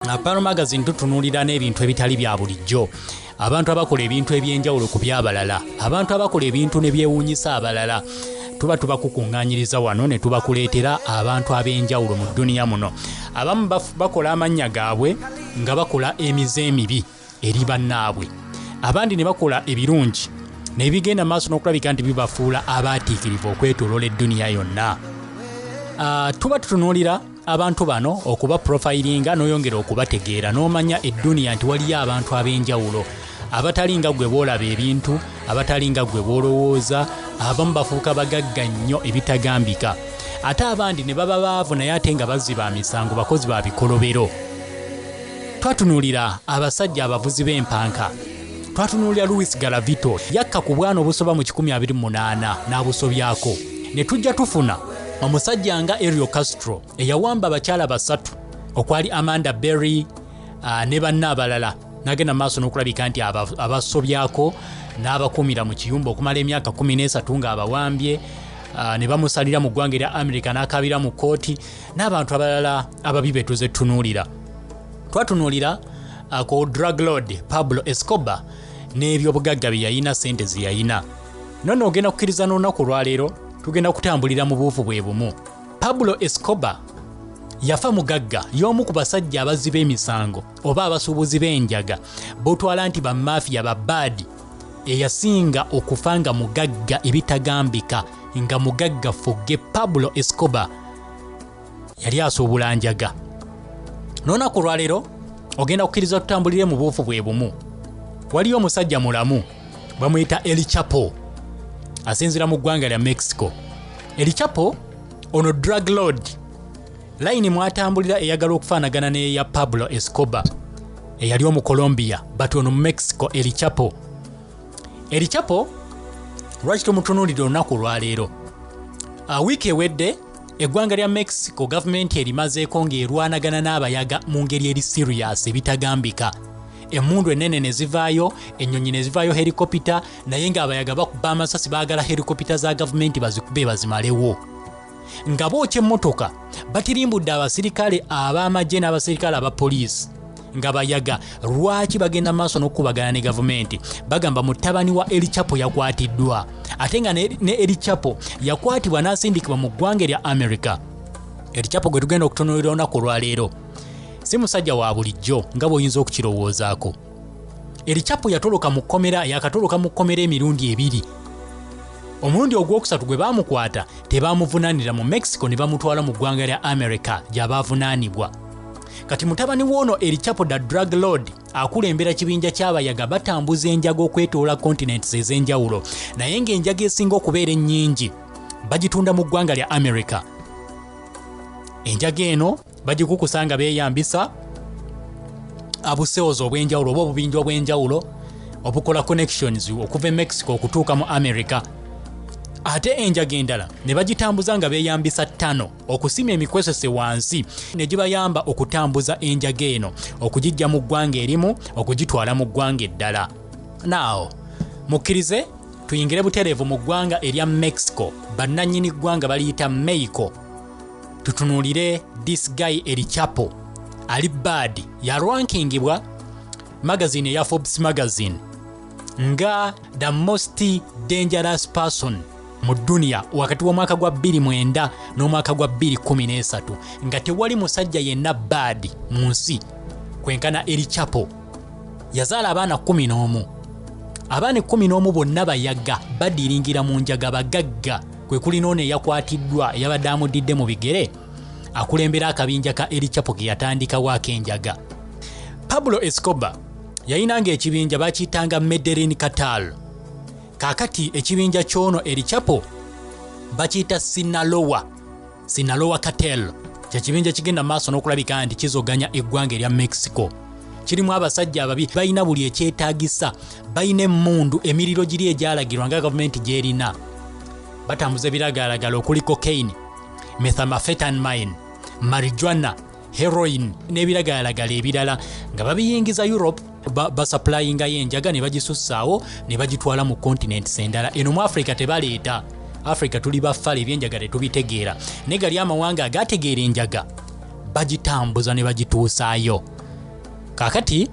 Aparo Magazine tutunuulira n'ebintu ebitali bya bulijjo, abantu abakola ebintu eby'enjawulo ku by'abalala, abantu abakola ebintu ne byewuunyisa abalala. Tuba tubakukuŋŋaanyiriza wano ne tubakuleetera abantu ab'enjawulo mu dduniya muno. Abamu bakola amannya gaabwe nga bakola emize emibi eri bannaabwe, abandi ne bakola ebirungi ne bigenda maaso n'okulabika nti bibafuula abaatiikirivu okwetooloola edduniya yonna. Tuba tutunuulira abantu bano okuba profilinga n'oyongera okubategeera n'omanya edduniya nti waliyo abantu ab'enjawulo abatali nga ggwe bw'olaba ebintu, abatali nga ggwe bw'olowooza. Abamu bafuuka bagagga nnyo ebitagambika, ate abandi ne baba baavu naye ate nga bazzi ba misango, bakozi ba bikolobero. Twatunuulira abasajja abavuzi b'empanka, twatunuulira Louis Garavito, yakka ku bwana obusoba mu 128 n'abusobyako, ne tujja tufuna omusajja nga Ariel Castro eyawamba abakyala basatu okwali Amanda Berry ne banna abalala, n'agenda maaso n'okulabika nti abasobyako n'abakuumira mu kiyumba okumala emyaka 13 ng'abawambye, ne bamusalira mu ggwanga erya America n'akaabira mu kkooti, n'abantu abalala ababi be tuze tutunuulira. Twatunuulira ku drug lord Pablo Escobar n'ebyobugagga bye yalina, ssente ze yalina. Nonno ogenda kukkiriza n'olunaku olwaleero tugenda kutambulira mu buufu bwe bumu. Pablo Escobar yafa mugagga, y'omu ku basajja abazzi b'emisango oba abasuubuzi b'enjaga botwala nti bamafiya babaadi, eyasinga okufa nga mugagga ebitagambika, nga mugagga fugge. Pablo Escobar yali asuubula njaga. N'olunaku olwaleero ogenda kukkiriza tutambulire mu buufu bwe bumu. Waliyo omusajja mulamu bamuyita El Chapo, asinziira mu ggwanga lya Mexico. El Chapo ono drug lord, layini mwatambulira eyagala okufaanagana n'eya Pablo Escobar eyali omu Colombia, but ono mu Mexico. El Chapo, El Chapo lwaki tumutunuulira olunaku olwaleero? Wiiki ewedde eggwanga lya Mexico gavumenti erimazeeko ng'erwanagana n'abayaga mu ngeri eri serious ebitagambika. Emmundu ennene ne zivaayo, ennyonyi ne zivaayo, helikopita, naye ng'abayaga bakuba amasasi, baagala helikopita za gavumenti bazikube bazimalewo. Nga bookya emmotoka, batirimbudde abasirikale ab'amagye n'abasirikale abapoliisi nga bayaga. Lwaki bagenda maaso n'okukubagana ne gavumenti? Bagamba mutabani wa El Chapo yakwatiddwa, ate nga ne El Chapo yakwatibwa n'asindikibwa mu ggwanga erya America. El Chapo gwe tugenda okutunuulira olunaku olwaleero si musajja wa bulijjo nga bw'oyinza okukirowoozaako. El Chapo yatoloka mu kkomera, yakatoloka mu kkomera emirundi ebiri. Omulundi ogwokusatu gwe baamukwata tebamuvunaanira mu Mexico, ne bamutwala mu ggwanga lya America gy'abaavunaanibwa. Kati mutabani w'ono El Chapo the drug lord akulembera kibinja ky'abayaga, batambuza enjaga okwetoola continents ez'enjawulo, naye ng'enjaga esinga okubeera ennyingi bagitunda mu ggwanga lya America. Enjaga eno bagikukusa nga beeyambisa abusewozi obw'enjawulo oba obubinja obw'enjawulo obukola connections okuva e Mexico okutuuka mu America, ate enjaga endala ne bagitambuza nga beeyambisa ttano okusima emikwesese wansi ne gibayamba okutambuza enjaga eno okugijja mu ggwanga erimu okugitwala mu ggwanga eddala. Naawo mukkirize tuyingire butereevu mu ggwanga erya Mexico, bannannyini ggwanga baliyita Mexico, tutunuulire this guy El Chapo. Ali bad, yalwankingibwa magazine eya Forbes magazine nga the most dangerous person mu dduniya wakati w'omwaka gwa 2009 n'omwaka gwa 2013, nga tewali musajja yenna bad mu nsi kwenkana El Chapo. Yazaala abaana 11. Abaana 11 bonna bayaga, badiringira mu njaga, bagagga. Kwe kuli n'ono eyakwatiddwa eyabadde amuddidde mu bigere, akulembera akabinja ka El Chapo ke yatandikawo ak'enjaga. Pablo Escobar yayinanga ekibinja bakiyitanga Medellin Cartel. Kaakati ekibinja ky'ono El Chapo bakiyita Sinaloa, Sinaloa Cartel. Kyekibinja kigenda maaso n'okulabika nti kizoganya eggwanga erya Mexico. Kirimu abasajja ababi, balina buli ekyetaagisa, balina emmundu, emiriro giri egyalagirwa nga gavumenti gy'erina, batambuza ebiragalalagala okuli cocaine, methamphetamine, marijuana, heroin n'ebiragalalagala ebirala nga babiyingiza Europe, basupplyingayo enjaga ne bagisussaawo ne bagitwala mu continents endala. Eno mu Africa tebaleeta. Africa tuli bafala, ebyenjaga tetubitegeera, naye gali amawanga agategeera enjaga bagitambuza ne bagituusaayo. Kaakati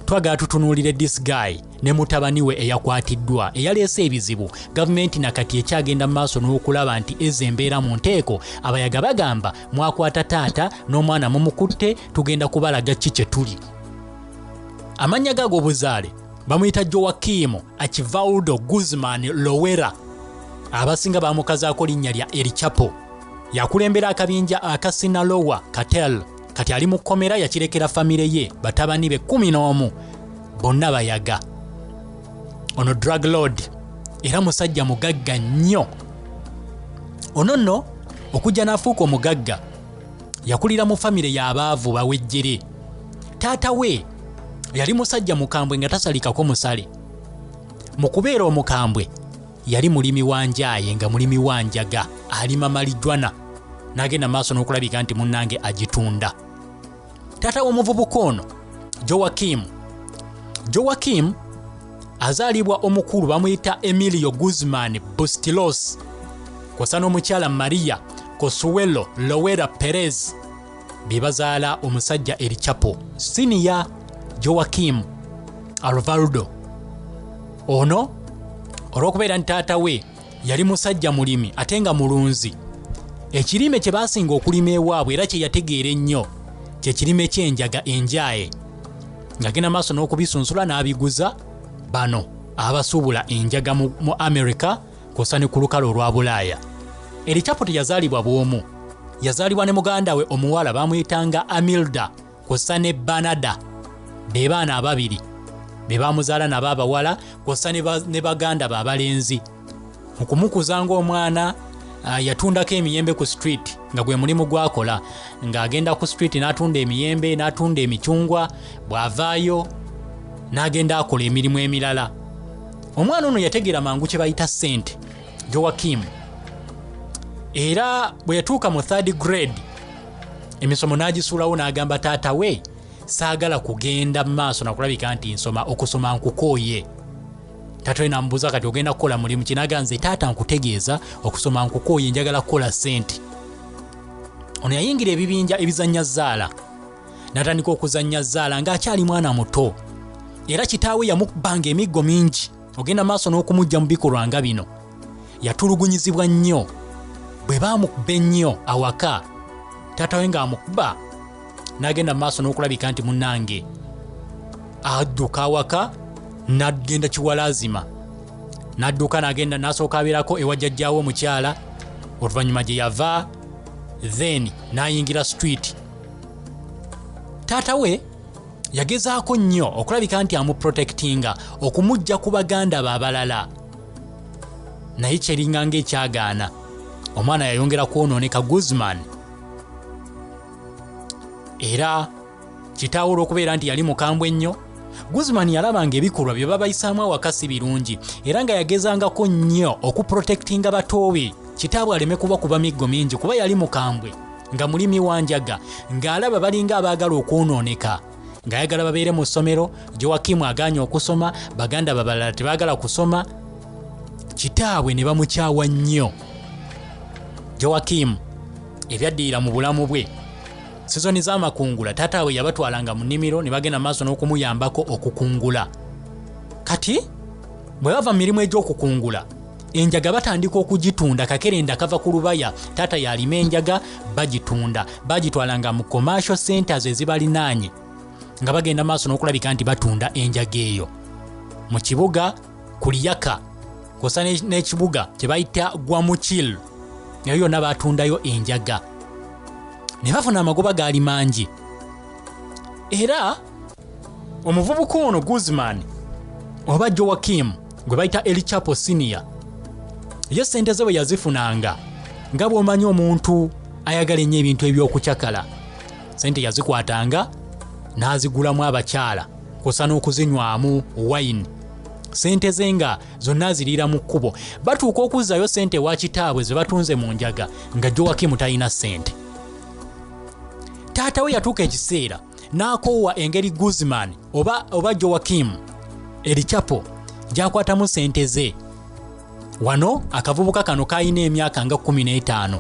twagala tutunuulire this guy ne mutabani we eyakwatiddwa, eyaleese ebizibu. Gavumenti nakati ekyagenda mu maaso n'okulaba nti eza embeera mu nteeko. Abayaga bagamba mwakwata taata n'omwana mumukutte, tugenda kubalaga ki kye tuli. Amannya ge ag'obuzaale bamuyita Joaquim Archivaldo Guzman Loera, abasinga bamukazaako linnya lya El Chapo. Yakulembera akabinja aka Sinaloa Cartel. Kati ali mu kkomera, yakirekera famire ye, batabani be 11 bonna bayaga. Ono drug lord era musajja mugagga nnyo. Ono nno okujja n'afuuka omugagga yakulira mu famire y'abaavu bawejjere. Taata we yali musajja mukambwe nga tasalikako musale. Mu kubeera omukambwe yali mulimi wa njaye, nga mulimi wa njaga, alima malijwana, n'agenda maaso n'okulabika nti munnange agitunda. Taata w'omuvubuka ono Joaquim azaalibwa omukulu bamuyita Emilio Guzman Bustilos kw'ossa n'omukyala Maria Consuelo Loera Perez, be bazaala omusajja El Chapo Senior Joaquim Alvarado. Ono olw'okubeera nti taata we yali musajja mulimi ate nga mulunzi, ekirime kye baasinga okulima ewaabwe era kye yategeera ennyo kye kirime ky'enjaga enjaye, ng'agenda maaso n'okubisunsula n'abiguza bano abasuubula enjaga mu America kw'ossa ne ku lukalu olwa Bulaaya. El Chapo teyazaalibwa bw'omu, yazaalibwa ne muganda we omuwala bamuyitanga Amilda kw'ossa ne Banada, be baana ababiri be bamuzaala nabo abawala kw'ossa ne baganda be abalenzi. Mu kumukuza ng'omwana yatundako emiyembe ku street, nga gwe mulimu gwakola, ng'agenda ku street n'atunda emiyembe, n'atunda emicungwa, bw'avaayo n'agenda akola emirimu emirala. Omwana ono yategeera mangu kye bayita ssente, Joaquim. Era bwe yatuuka mu 3rd grade emisomo n'agisuulawo n'agamba taata we, saagala kugenda mu maaso nakulabika nti nsoma, okusoma nkukooye. Taata we n'amubuuza kati ogenda kukola mulimu ki? N'agamba nze taata nkutegeeza okusoma nkukooye, njagala kukola ssente. Ono yayingira ebibinja ebizannya zzaala, n'atandika okuzannya zzaala ng'akyali mwana muto. Era kitaawe yamukubanga emiggo mingi ogenda maaso n'okumujja mu bikolwa nga bino. Yatulugunyizibwa nnyo. Bwe baamukuba ennyo awaka, taata we ng'amukuba n'agenda mu maaso n'okulabika nti munnange adduka awaka n'agenda kiwalaazima, n'adduka n'agenda n'asooka abeerako ewa jjajjaawe omukyala, oluvannyuma gye yava then n'ayingira street. Taata we yagezaako nnyo okulabika nti amuprotectinga okumujja ku baganda be abalala, naye kyeringa ng'ekyagaana. Omwana yayongera kwonooneka Guzman. Era kitaawe olw'okubeera nti yali mukambwe ennyo, Guzman yalabanga ebikolwa bye babayisaamu awaka si birungi, era nga yagezangako nnyo okuprotectinga bato be kitaabwe aleme kubakuba miggo mingi, kuba yali mukambwe nga mulimi wa njaga, ng'alaba balinga abaagala okwonooneka, ng'ayagala babeere mu ssomero. Joaquim agaanye okusoma, baganda babalala tebaagala kusoma, kitaabwe ne bamukyawa nnyo. Joaquim ebyaddirira mu bulamu bwe, sizoni z'amakungula taata we yabatwalanga mu nnimiro ne bagenda maaso n'okumuyambako okukungula. Kati bwe bava mu mirimu egy'okukungula, enjaga batandika okugitunda. Kakerenda kava ku lubaya, taata yalima enjaga bagitunda, bagitwalanga mu commercial centers ezibalinaanye, nga bagenda maaso n'okulabika nti batunda enjaga eyo mu kibuga Kuliyaka kw'ossa n'ekibuga kye bayita Guamuchil, nayo yonna batundayo enjaga ne bafuna amagoba gaali mangi. Era omuvubuka ono Guzman oba Joaquim gwe bayita El Chapo Senior, ye ssente ze bwe yazifunanga, nga bw'omanyi omuntu ayagala ennyo ebintu eby'okucakala, ssente yazikwatanga n'azigulamu abakyala kw'ossa n'okuzinywamu wine. Ssente ze nga zonna aziriira mu kkubo. Batuuka okuzzaayo ssente ewa kitaabwe ze batunze mu njaga, nga Joaquim talina ssente. Taata we yatuuka ekiseera n'akoowa engeri Guzman oba Joaquim El Chapo gy'akwatamu ssente ze. Wano akavubuka kano kalina emyaka nga 15,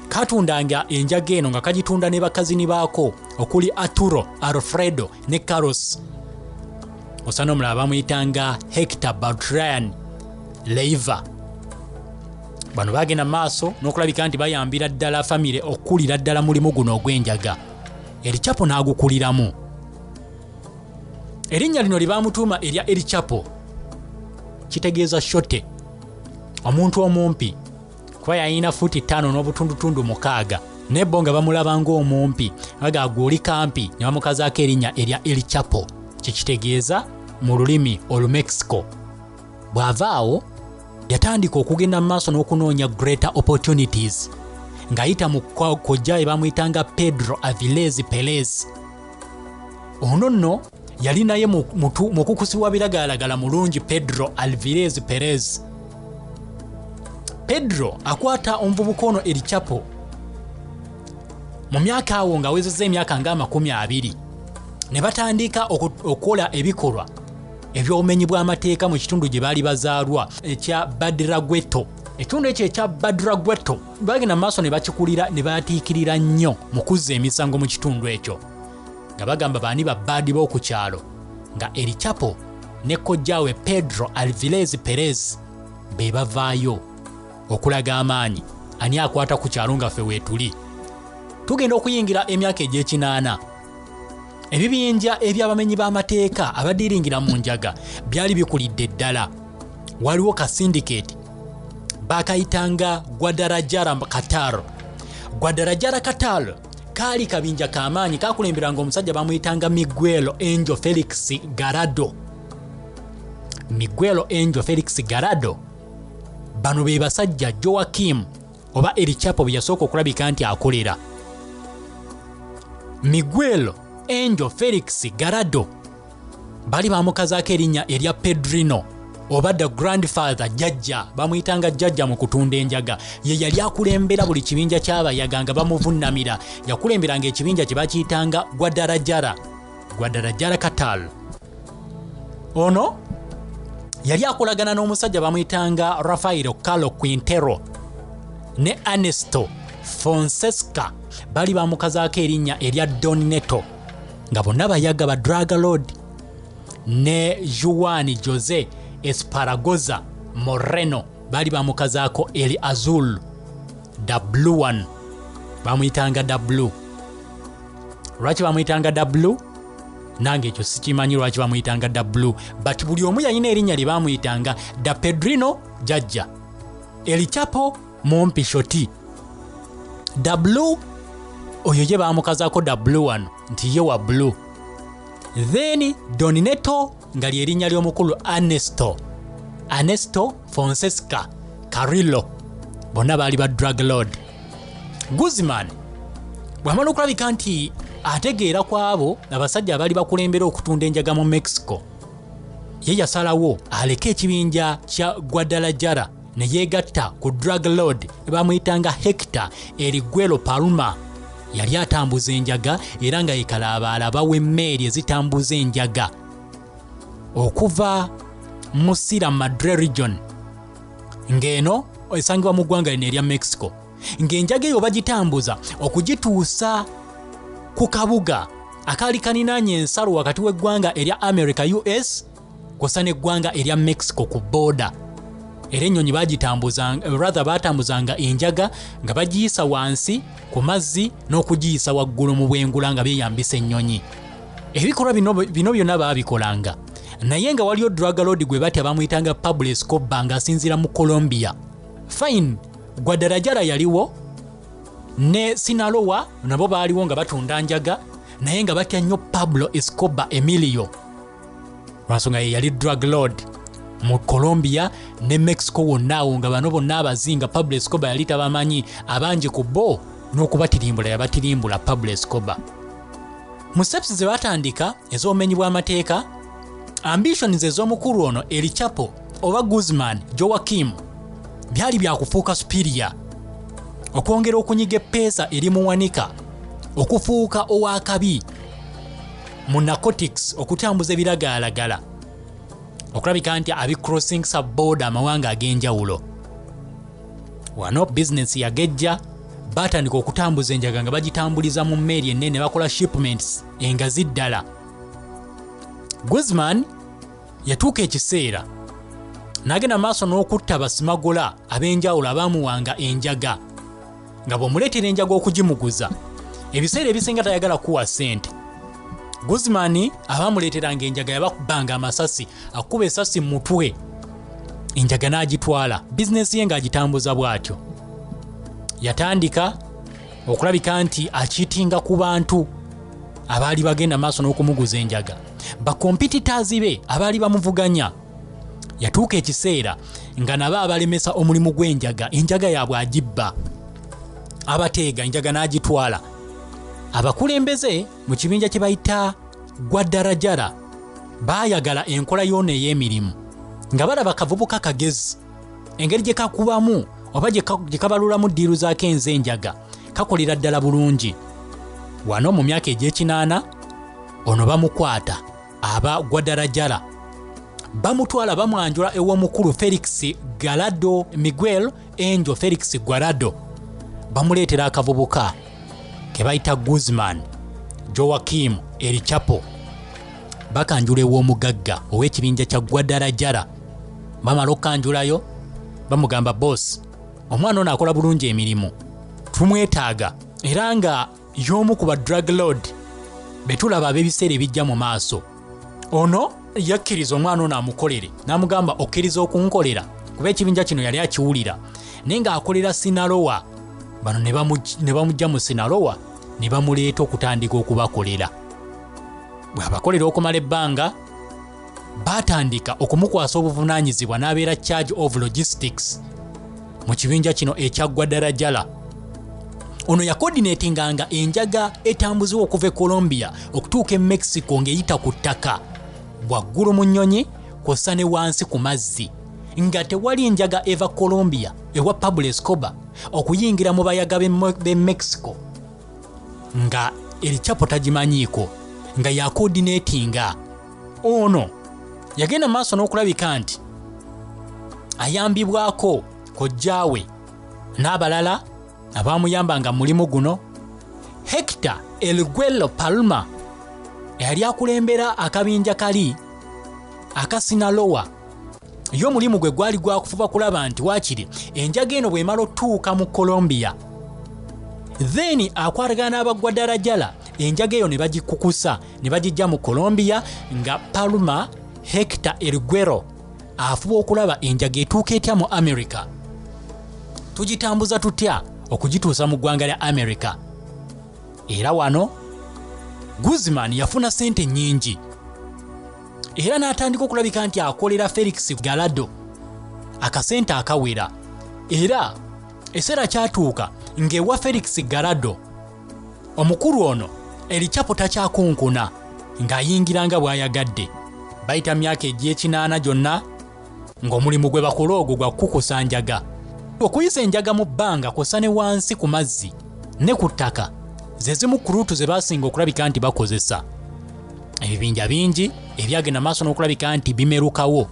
katundanga enjaga eno nga kagitunda ne bakazini baako Okuli Arturo, Alfredo ne Carlos. Osana omulala bamuyitanga Hector Beltran Leiva. Bano bagenda maaso n'okulabika nti bayambira ddala famire okukulira ddala mulimu guno ogw'enjaga. El Chapo n'agukuliramu. Erinnya lino lye bamutuuma erya El Chapo kitegeeza shote, omuntu omumpi, kuba yalina futi 5.6 naye bo nga bamulaba ng'omumpi, baga gwe oli kampi, ne bamukazaako erinnya erya El Chapo, kyekitegeeza mu lulimi Olumexico. Bw'ava awo yatandika okugenda mu maaso n'okunoonya greater opportunities ng'ayita mu kojja we bamuyitanga Pedro Avilez Perez. Ono nno yali naye mukukusi wa biragalalagala mulungi, Pedro Alvarez Perez. Pedro akwata omuvubuka ono El Chapo mu myaka awo ng'awezezza emyaka nga 20, ne batandika okukola ebikolwa eby'obumenyi bw'amateeka mu kitundu gye baali bazaalwa ekya Badiragueto. Ekitundu ekyo ekya Badiragueto bagenda mu maaso ne bakikulira ne baatiikirira nnyo mu kuzza emisango mu kitundu ekyo, nga bagamba baani babbaadi b'oku kyalo, nga El Chapo ne kojjaawe Pedro Alvarez Perez be bavaayo okulaga amaanyi ani akwata ku kyalo nga ffe weetuli. Tugenda okuyingira emyaka egy'ekinaana. Ebibinja eby'abamenyi b'amateeka abadiringira mu njaga byali bikulidde ddala. Waliwo ka syndicate bakayitanga Guadalajara Qatar. Guadalajara Qatar kaali kabinja k'amaanyi kakulemberanga omusajja bamuyitanga Miguel Angel Felix Garado. Miguel Angel Felix Garado, bano be basajja Joaquim oba El Chapo bye yasooka okulabika nti akolera. Miguel Angel Felix Garado bali bamukazaako erinnya erya Pedrino oba the grandfather, jjajja, bamuyitanga jjajja mu kutunda enjaga. Ye yali akulembera buli kibinja ky'abayaga nga bamuvunnamira. Yakulemberanga ekibinja kye bakiyitanga Guadalajara, Guadalajara Cartel. Ono yali akolagana n'omusajja bamuyitanga Rafael Caro Quintero ne Ernesto Fonseca, bali bamukazaako erinnya erya Don Neto, nga bonna bayaga ba drug lord, ne Juan Jose Esparagoza Moreno, bali bamukazaako El Azul, the blue one, bamuyitanga the blue. Lwaki bamuyitanga the blue? Nange ekyo sikimanyi lwaki bamuyitanga the blue, but buli omu yalina erinnya lye bamuyitanga. The Pedrino jjajja, El Chapo mumpi shoti, the blue oyo ye bamukazaako the blue one nti ye wa blue. Then Don Neto nga ly'erinnya ly'omukulu Ernesto Fonseca Carrillo, bonna baali ba drug lord. Guzman bw'amala okulabika nti ategeera ku abo abasajja abaali bakulembera okutunda enjaga mu Mexico, ye yasalawo aleke ekibinja kya Guadalajara ne yeegatta ku drug lord bamuyitanga Hector Eriguelo Palma. Yali atambuza enjaga era nga yekalaabaala bawa emmeeri ezitambuza enjaga okuva mu Sierra Madre region, ng'eno esangibwa mu ggwanga lino erya Mexico, ng'enjaga eyo bagitambuza okugituusa ku kabuga akaali kaninaanye ensalo wakati w'eggwanga erya America US kw'ossa n'eggwanga erya Mexico ku border. Era ennyonyi rather batambuzanga enjaga nga bagiyisa wansi ku mazzi n'okugiyisa waggulu mu bwengula nga beeyambisa ennyonyi. Ebikolwa bino byonna baabikolanga, naye nga waliyo drug lord gwe batya bamuyitanga Pablo Escobar ng'asinziira mu Colombia. Fine, Guadalajara yaliwo ne Sinaloa nabo baaliwo nga batunda njaga, naye nga batya nnyo Pablo Escobar Emilio lwansonga ye yali drug lord mu Colombia ne Mexico wonna awo, nga bano bonna abazinga Pablo Escobar yali tabamanyi, abangi ku bo n'okubatirimbula yabatirimbula Pablo Escobar. Mu steps ze batandika ez'obumenyi bw'amateeka, ambitions ez'omukulu ono El Chapo oba Guzman Joaquim byali byakufuuka superior, okwongera okunyiga eppeesa eri muwanika, okufuuka ow'akabi mu narcotics, okutambuza ebiragalalagala, okulabika nti abi crossing border amawanga ag'enjawulo. Wano bizinensi yagejja, Batandika okutambuza enjaga nga bagitambuliza mu mmeeri ennene, bakola shipments engazi ddala. Guzman yatuuka ekiseera n'agenda maaso n'okutta basimagola ab'enjawulo abaamuwanga enjaga, nga bw'omuleetera enjaga okugimuguza ebiseera ebisinga tayagala kuwa ssente. Guzman abamuleeteranga enjaga yabakubanga amasasi, akuba essasi mu mutwe, enjaga n'agitwala. Bizinesi ye ng'agitambuza bw'atyo. Yatandika okulabika nti akiitinga ku bantu abaali bagenda maaso n'okumuguza enjaga, bakompetitors be abaali bamuvuganya. Yatuuka ekiseera nga nabo abalemesa omulimu gw'enjaga, enjaga yaabwe agibba, abateega enjaga n'agitwala. Abakulembeze mu kibinja kye bayita Guadalajara baayagala enkola yoona ey'emirimu, nga balaba kavubuka kagezi engeri gye kakubamu oba gye kabalulamu ddiiru zaako enzenjaga, kakolera ddala bulungi. Wano mu myaka egy'ekinaana ono bamukwata aba Guadalajara, bamutwala bamwanjula ew'omukulu Felix Gallardo, Miguel Angel Felix Gallardo. Bamuleetera akavubuka ke bayita Guzman Joaquim El Chapo, bakanjula ew'omugagga ow'ekibinja kya Guadalajara. Bamala okukanjulayo bamugamba, "Boss, omwana ono akola bulungi emirimu, tumwetaaga, era nga y'omu ku ba drug lord betulaba ab'ebiseera ebijja mu maaso." Ono yakkiriza omwana ono amukolere, n'amugamba, "Okkiriza okunkolera?" Kuba ekibinja kino yali akiwulira, naye ng'akolera Sinaloa. Bano ne bamugja mu Sinaloa ne bamuleeta okutandika okubakolera. Bw'abakolera okumala ebbanga, baatandika okumukwasa obuvunaanyizibwa n'abeera charge of logistics mu kibinja kino ekya Guadalajara. Ono yacoordinatinganga enjaga etambuzibwa okuva e Colombia okutuuka e Mexico ng'eyita ku ttaka, waggulu mu nnyonyi kw'ossa ne wansi ku mazzi, nga tewali njaga eva Colombia ewa Pablo Escobar okuyingira mu bayaga b'e Mexico nga El Chapo tagimanyiiko, nga yacoordinatinga. Ono yagenda maaso n'okulabika nti ayambibwako kojjaawe n'abalala abamuyambanga mu mulimu guno. Hector El Güero Palma eyali akulembera akabinja kali aka Sinaloa, ye omulimu gwe gwali gwakufuba kulaba nti waakiri enjaga eno bw'emala otuuka mu Colombia, then akwatagana n'Abagwadalajara, enjaga eyo ne bagikukusa ne bagijja mu Colombia, nga Palma Hector El Güero afuba okulaba enjaga etuuka etya mu America, tugitambuza tutya okugituusa mu ggwanga lya America. Era wano Guzman yafuna sente nnyingi era n'atandika okulabika nti akolera Felix Gallardo akasente akawera. Era ekiseera kyatuuka ng'ewa Felix Gallardo omukulu ono El Chapo takyakunkuna, ng'ayingira nga bw'ayagadde. Bayita myaka egy'ekinaana gyonna ng'omulimu gwe bakola ogwo gwa kukukusa njaga, okuyisa enjaga mu bbanga kw'ossa ne wansi ku mazzi ne ku ttaka, ze zimu ku route ze baasinga okulabika nti bakozesa. Ebibinja bingi ebyagenda maaso n'okulabika nti bimerukawo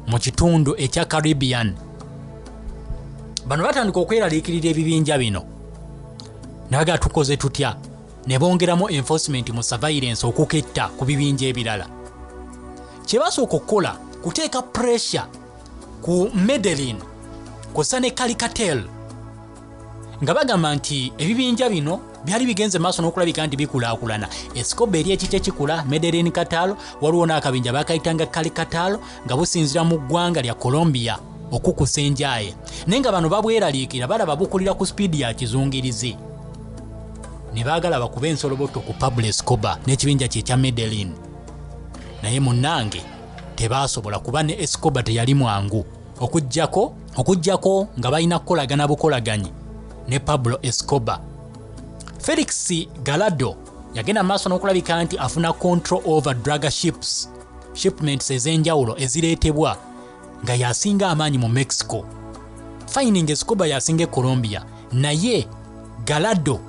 mu kitundu ekya Caribbean. Bano batandika okweraliikirira ebibinja bino, nabagaa tukoze tutya? Ne bongeramu enforcement mu surveillance okuketta ku bibinja ebirala. Kye basooka okukola kuteeka pressure ku Medellin kw'ossa ne Cali Cartel, nga bagamba nti ebibinja bino byali bigenze maaso n'okulabika nti bikulaakulana. Escobar eri ekikye kikula Medellin Cartel, waliwo n'akabinja bakayitanga Cali Cartel nga businzira mu ggwanga lya Colombia okukusa enjaye, naye nga bano babweraliikira, balaba bukulira ku sipiidi ya kizungirizi, ne baagala bakube ensoloboto ku Pablo Escobar n'ekibinja kye ekya Medellin. Naye munnange tebaasobola, kuba ne Escobar teyali mwangu, okuggyako nga balina kukolagana bukolaganyi ne Pablo Escobar. Felix Gallardo yagenda maaso n'okulabika nti afuna control over drug ships, shipments ez'enjawulo ezireetebwa, nga yasinga amaanyi mu Mexico. Fine, nga Escobar yasinga e Colombia, naye Gallardo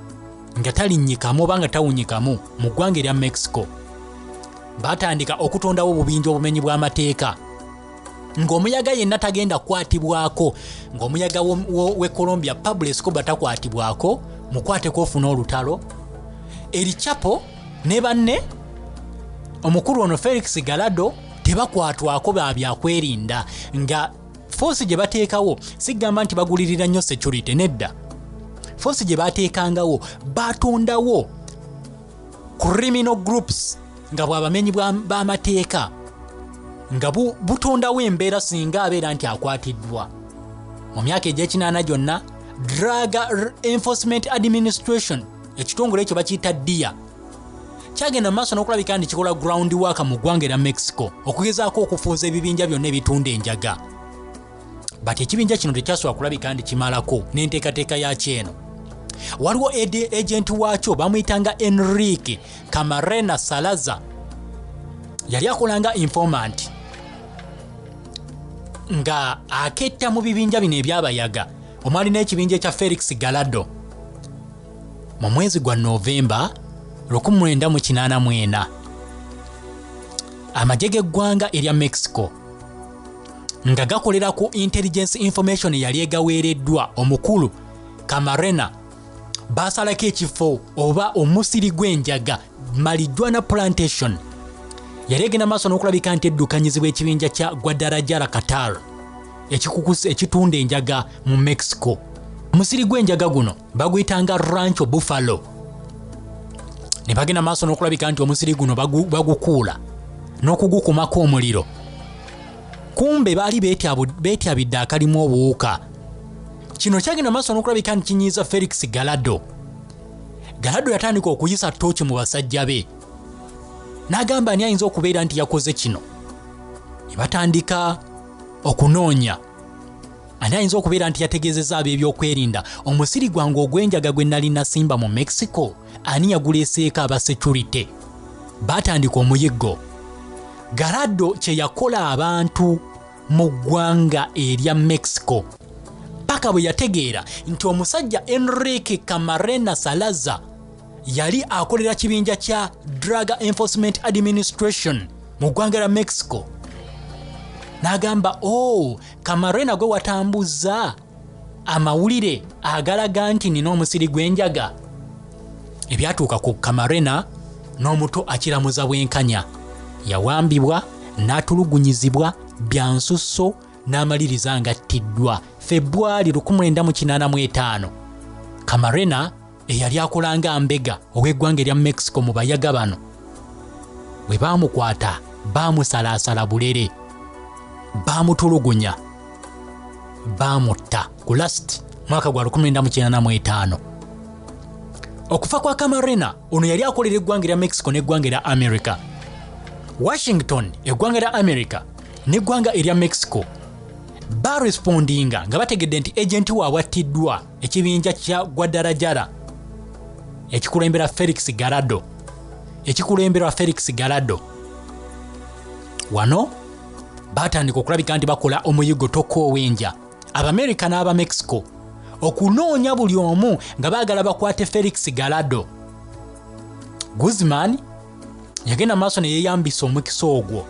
nga talinnyikamu oba nga tawunyikamu mu ggwanga erya Mexico. Batandika okutondawo obubinja obumenyi bw'amateeka, ng'omuyaga yenna tagenda kukwatibwako, ng'omuyaga w'e Colombia Pablo Escobar takwatibwako. Mukwateko ofuna olutalo. El Chapo ne banne, omukulu ono Felix Gallardo, tebakwatwako ba byakwerinda, nga force gye bateekawo sigamba nti bagulirira nnyo security, nedda. Force gye bateekangawo, batondawo criminal groups nga bwabamenyi b'amateeka, nga butondawo embeera singa abeera nti akwatiddwa. Mu myaka egy'ekinaana gyonna, Drug Enforcement Administration, ekitongole ekyo bakiyita DEA, kyagenda mu maaso n'okulabika nti kikola ground work mu ggwanga erya Mexico okugezaako okufuuza ebibinja byonna ebitunda enjaga. But ekibinja kino tekyasobola kulabika nti kimalako n'enteekateeka yakyo eno. Waliwo agent waakyo bamuyitanga Enrique Camarena Salazar, yali akolanga informant nga aketta mu bibinja bino ebyabayaga omwali n'ekibinja ekya Felix Gallardo. Mu mwezi gwa Novemba 1984, amagye g'eggwanga erya Mexico nga gakolera ku intelligence information eyali egaweereddwa omukulu Camarena, basalako ekifo oba omusiri gw'enjaga, marijuana plantation, yali egenda maaso n'okulabika nti eddukanyizibwa ekibinja kya Guadalajara Cartel ekitunda enjaga mu Mexico. Omusiri gw'enjaga guno baguyitanga Rancho Buffalo. Ne bagenda maaso n'okulabika nti omusiri guno bagukuula n'okugukumako omuliro. Kumbe baali beetyabidde akalimu obuwuka. Kino kyagenda maaso n'okulabika nti kinyiiza Felix Gallardo. Gallardo yatandika okuyisa ttooki mu basajja be, n'agamba, "Ani ayinza okubeera nti yakoze kino?" Ne batandika okunoonya ani ayinza okubeera nti yategeezezza ab'ebyokwerinda omusiri gwange ogw'enjaga gwe nali nasimba mu Mexico, ani yaguleeseeko aba security. Baatandika omuyiggo. Gallardo kye yakola abantu mu ggwanga erya Mexico paka bwe yategeera nti omusajja Enrique Camarena Salazar yali akolera kibinja kya Drug Enforcement Administration mu ggwanga lya Mexico, n'agamba, "O oh, Camarena, gwe watambuza amawulire agalaga nti nina omusiri gw'enjaga." Ebyatuuka ku Camarena n'omuto akiramuza bwenkanya, yawambibwa n'atulugunyizibwa byansusso n'amaliriza ng'attiddwa Febwali 1985. Camarena eyali akolanga mbega ow'eggwanga erya Mexico mu bayaga bano, bwe baamukwata baamusalaasala bulere, baamutulugunya, baamutta ku last mwaka gwa 1985. Okufa kwa Camarena ono yali akolera eggwanga erya Mexico n'eggwanga erya America, Washington, eggwanga erya America n'eggwanga erya Mexico barespondinga nga bategedde nti agenti waabwe attiddwa ekibinja kya Guadalajara ekikulembera Felix Gallardo, ekikulemberwa Felix Gallardo. Wano batandika okulabika nti bakola omuyigo tokoowenja, Abamerika n'Abamexico okunoonya buli omu nga baagala bakwate Felix Gallardo. Guzman yagenda maaso ne yeeyambisa omukisa ogwo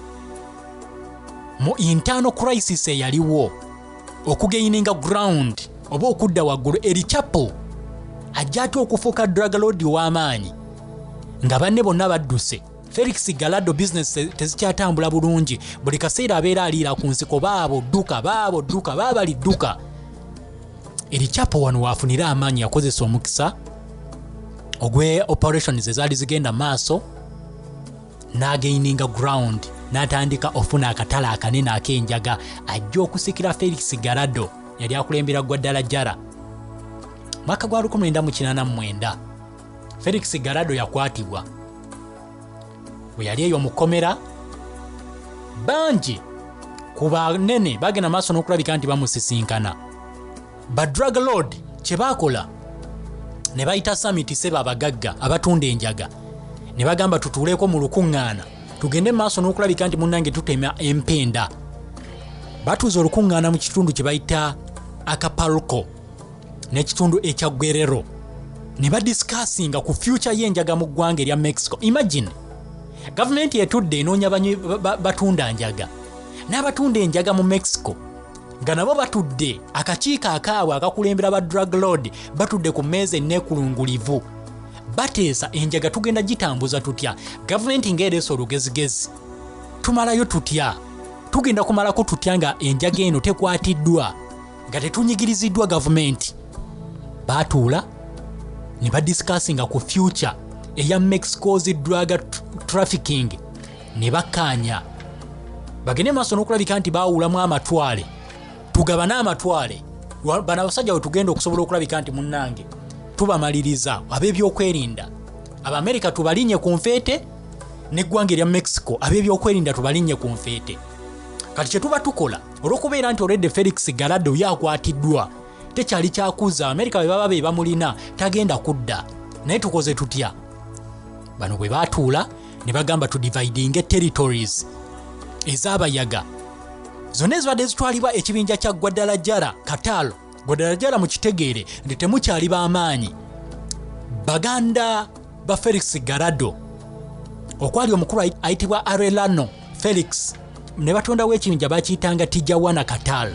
mu internal crisis eyaliwo okugaininga ground oba okudda waggulu. El Chapo ajja ate okufuuka drug lord ow'amaanyi nga banne bonna badduse. Felix Gallardo business tezikyatambula bulungi, buli kaseera abeera aliira ku nsiko, baabo dduka, baabo dduka, baabali dduka. El Chapo wano waafunira amaanyi, yakozesa omukisa ogwe operations ezaali zigenda maaso n'againinga ground, n'atandika ofuna akatale akanene ak'enjaga. Ajja okusikira Felix Gallardo yali akulembera Guadalajara. Mwaka gwa 1989 Felix Gallardo yakwatibwa. Bwe yali eyo mukomera, bangi ku banene bagenda maaso n'okulabika nti bamusisinkana. Ba drug lord kye baakola ne bayita summit, seba abagagga abatunda enjaga, ne bagamba, "Tutuuleko mu lukuŋŋaana, tugende maaso n'okulabika nti munnange tutema empenda." Batuuza olukuŋŋaana mu kitundu kye bayita Acapulco n'ekitundu ekya Guerrero ne badiscussinga ku future y'enjaga mu ggwanga erya Mexico. Imagine, gavumenti etudde enoonya batunda njaga n'abatunda enjaga mu Mexico. Nga nabo batudde, akakiiko akaabwe akakulembera ba drug lord batudde ku mmeeza enneekulungulivu, bateesa enjaga tugenda gitambuza tutya, gavumenti ng'ereese olugezigezi, tumalayo tutya, tugenda kumalako tutya nga enjaga eno tekwatiddwa, nga tetunyigiriziddwa gavumenti. Baatuula ne badiscussinga ku future eya Mexico's drug trafficking, ne bakkaanya bagende maaso n'okulabika nti baawulamu amatwale, tugabane amatwale. Bano abasajja we tugenda okusobola okulabika nti munnange tubamaliriza ab'ebyokwerinda. Abamerika tubalinye ku nfeete, n'eggwanga erya Mexico ab'ebyokwerinda tubalinye ku nfeete. Kati kye tuba tukola, olw'okubeera nti olwedde Felix Gallardo yakwatiddwa, tekyali kyakuza Amerika bwe baba be bamulina tagenda kudda, naye tukoze tutya? Bano bwe baatuula ne bagamba tudividinge territories ez'abayaga zonna ezibadde zitwalibwa ekibinja kya Guadalajara Cartel. Guadalajara mukitegeere nti temukyali b'amaanyi, baganda ba Felix Gallardo okwali omukulu ayitibwa Arellano Felix, ne batondawo ekibinja bakiyitanga Tijuana Cartel.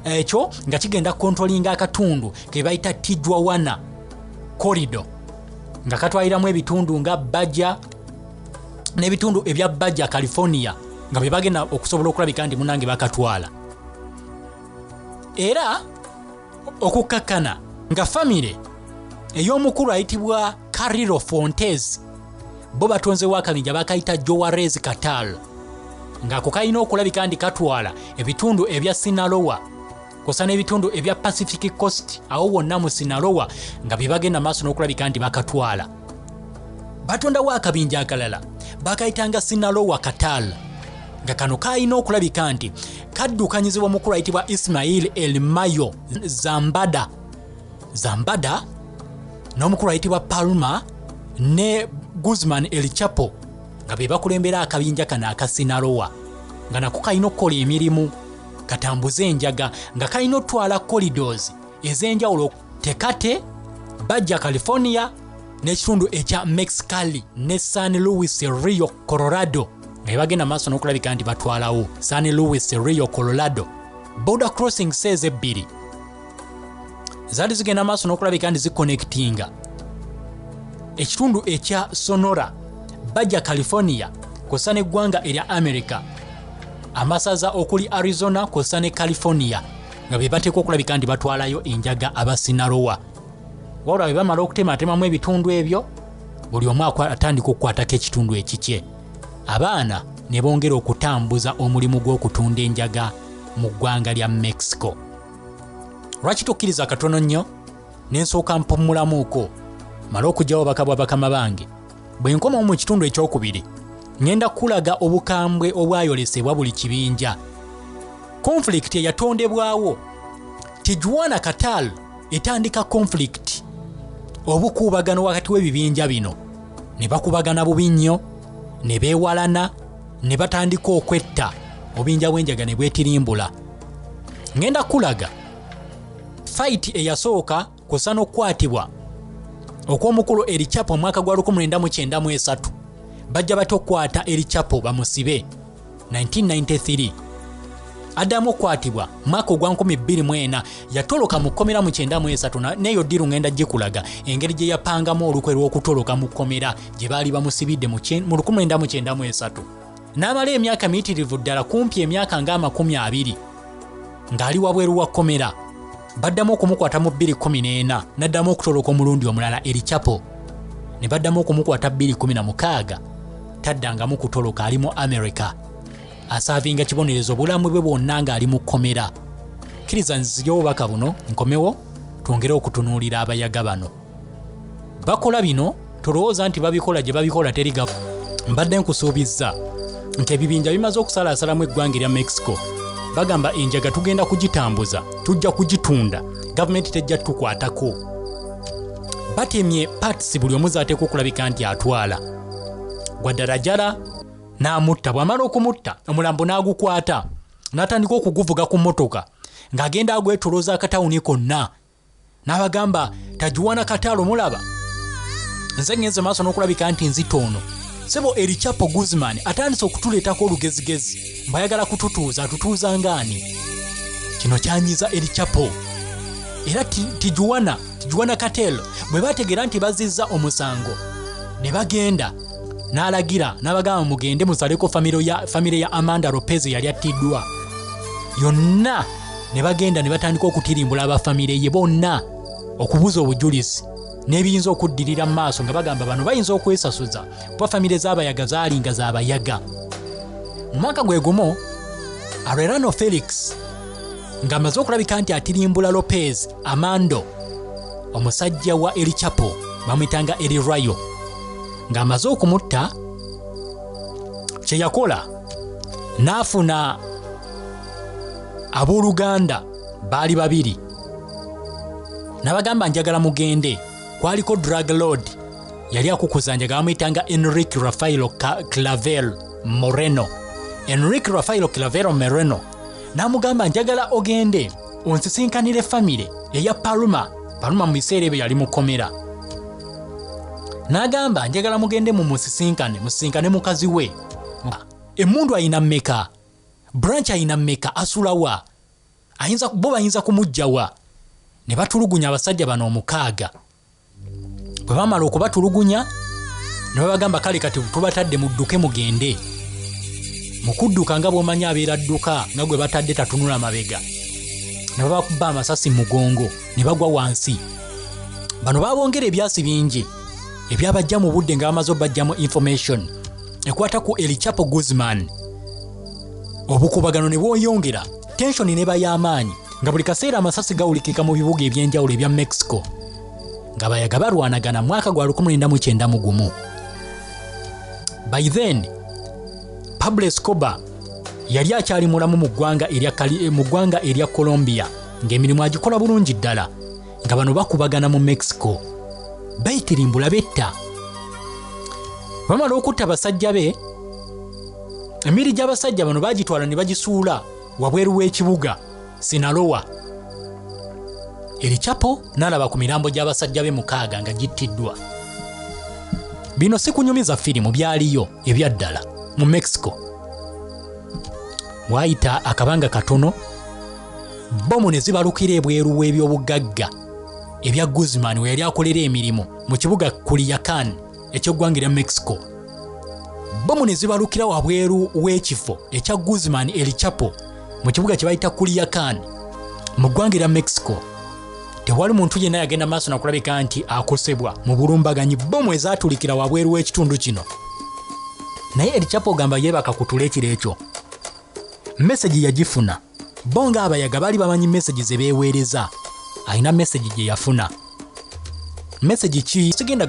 Ekyo nga kigenda controllinga akatundu ke bayita Tijuana Corridor, nga katwaliramu ebitundu nga Baja n'ebitundu ebya Baja California, nga bye bagenda okusobola okulabika nti munnange bakatwala. Era okukkakkana nga famire ey'omukulu ayitibwa Carrillo Fontes bo batonzewo akabinja bakayita Juarez Cartel, ng'ako kalina okulabika nti katwala ebitundu ebya Sinaloa kw'ossa n'ebitundu ebya Pacific Coast, awo wonna mu Sinaloa nga bye bagenda maaso n'okulabika nti bakatwala. Batondawo akabinja akalala bakayitanga Sinaloa Cartel, nga kano kalina okulabika nti kaddukanyizibwa mukulu ayitibwa Ismail El Mayo Zambada n'omukulu ayitibwa Palma ne Guzman El Chapo, nga be bakulembera akabinja kano aka Sinaloa, nga nako kalina okukola emirimu katambuze enjaga, nga kalina otwala corridors ez'enjawulo Tecate, Baja California n'ekitundu ekya Mexicali ne San Luis Rio Colorado, nga bagenda maaso n'okulabika nti batwalawo San Luis Rio Colorado. Border crossing seeza ebbiri zaali zigenda maaso n'okulabika nti ziconnectinga ekitundu ekya Sonora, Baja California kw'ossa n'eggwanga erya America, amasaza okuli Arizona kw'ossa ne California, nga be bateekwa okulabika nti batwalayo enjaga abasinaloa. Wabula bwe bamala okutematemamu ebitundu ebyo, buli omu atandika okukwatako ekitundu ekikye, abaana ne bongera okutambuza omulimu gw'okutunda enjaga mu ggwanga lya Mexico. Lwaki tokkiriza katono nnyo ne nsooka mpummulamuuko, male okuggyawo obubaka bwa bakama bange? Bwe nkomawo mu kitundu ekyokubiri, ŋŋenda kulaga obukambwe obwayolesebwa buli kibinja, conflict eyatondebwawo. Tijuana Cartel etandika conflict, obukuubagano wakati w'ebibinja bino, ne bakubagana bubi nnyo, ne beewalana, ne batandika okwetta, obubinja bw'enjaga ne bwetirimbula. Ŋŋenda kulaga fight eyasooka kw'ossa n'okukwatibwa okw'omukulu El Chapo omwaka gwa 1993. Bajja batya okukwata El Chapo bamusibe 1993? Addamu okukwatibwa mwaka ogwa 2004. Yatoloka mu kkomera mu 93, neyo ddiru ngenda gikulaga engeri gye yapangamu olukwe lw'okutoloka mu kkomera gye baali bamusibidde mu 1993, n'amala emyaka miyitirivu ddala, kumpi emyaka nga 20 ng'ali wabweru wa kkomera. Baddamu okumukwata mu 2014, n'addamu okutoloka omulundi omulala El Chapo, ne baddamu okumukwata 2016. Taddangamu kutoloka, ali mu America aservinga kibonerezo obulamu bwe bwonna ng'ali mu kkomera. Kkiriza nzige obubaka buno, nkomewo twongere okutunuulira abayaga bano. Bakola bino, tolowooza nti babikola gye babikola teri gavu. Mbadde nkusuubizza nti ebibinja bimaze okusalaasalamu eggwanga erya Mexico. Bagamba enjaga tugenda kugitambuza, tujja kugitunda, gavumenti tejja tukwatako. Batemye parts buli omu zaateeka okulabika nti atwala. Guadalajara n'amutta. Bw'amala okumutta, omulambo n'agukwata n'atandika okuguvuga ku mmotoka ng'agenda agwetolooza akatawuni konna, n'abagamba, "Tijuana Cartel, mulaba nze ngenze maaso n'okulabika nti nzita ono." Sebo El Chapo Guzman atandise okutuleetako olugezigezi, mbwayagala kututuuza. Atutuuza ngaani? Kino kyanyiza El Chapo. Era Tijuana Cartel bwe bategeera nti bazizza omusango, ne bagenda n'alagira n'abagamba, "Mugende musaleko famire ya Amanda Lopez yali attiddwa yonna." Ne bagenda ne batandika okutirimbula abafamire ye bonna, okubuza obujulizi n'ebiyinza okuddirira mu maaso, nga bagamba bano bayinza okwesasuza kuba famire z'abayaga zaalinga z'abayaga. Mu mwaka gwe gumu, Arellano Felix ng'amaze okulabika nti atirimbula Lopez Amando, omusajja wa El Chapo bamuyitanga El Rayo, ng'amaze okumutta, kye yakola n'afuna abooluganda baali babiri n'abagamba, "Njagala mugende." Kwaliko drug lord yali akukuza njaga, bamuyitanga Enrique Rafael Clavel Moreno. Enrique Rafael Clavero Moreno n'amugamba, "Njagala ogende onsisinkanire famire eya Palma." Palma mu biseera ebyo yali mukomera. N'agamba, "Njagala mugende mumusisinkane, musisinkane mukazi we. Emmundu ayina mmeka? Branch ayina mmeka? Asulawa? Ayinza bo bayinza kumuggyawa?" Ne batulugunya abasajja bano omukaaga. Bwe bamala okubatulugunya ne babagamba, "Kale kati tubatadde, mudduke mugende." Mu kudduka, nga bw'omanyi abeera adduka nga gwe batadde tatunula mabega, ne babakuba amasasi mu mugongo ne bagwa wansi. Bano babongera ebyasi bingi ebyabajja mu budde nga bamaze obajjamu information ekwata ku El Chapo Guzman. Obukubagano ne bweyongera, tension ne bay'amaanyi, nga buli kaseera amasasi gawulikika mu bibuga ebyenjawulo ebya Mexico nga bayaga balwanagana. Mwaka gwa 1991. By then Pablo Escobar yali akyali mulamu mu ggwanga erya Colombia, ng'emirimu agikola bulungi ddala, nga bano bakubagana mu Mexico, bayitirimbula betta. Bamala okutta basajja be, emibiri gy'abasajja bano bagitwala ne bagisuula wabweru w'ekibuga Sinaloa. El Chapo n'alaba ku mirambo gy'abasajja be mukaaga nga gittiddwa. Bino si kunyumiza firimu, byaliyo ebyaddala mu Mexico. Waayita akabanga katono, bomu ne zibalukira ebweru w'ebyobugagga ebya Guzman we yali akolera emirimu mu kibuga Culiacan ekyeggwanga erya Mexico. Bomu ne zibalukira wabweru w'ekifo ekya Guzman El Chapo mu kibuga kye bayita Culiacan mu ggwanga erya Mexico. Tewali muntu yenna yagenda maaso nakulabika nti akosebwa mu bulumbaganyi bomu ezaatulikira wabweru w'ekitundu kino. Naye El Chapo ogamba yeebaka ku tulo ekiro ekyo, message yagifuna. Bo ng'abayaga baali bamanyi message ze beeweereza. Alina message gye yafuna. Message ki? Sigenda.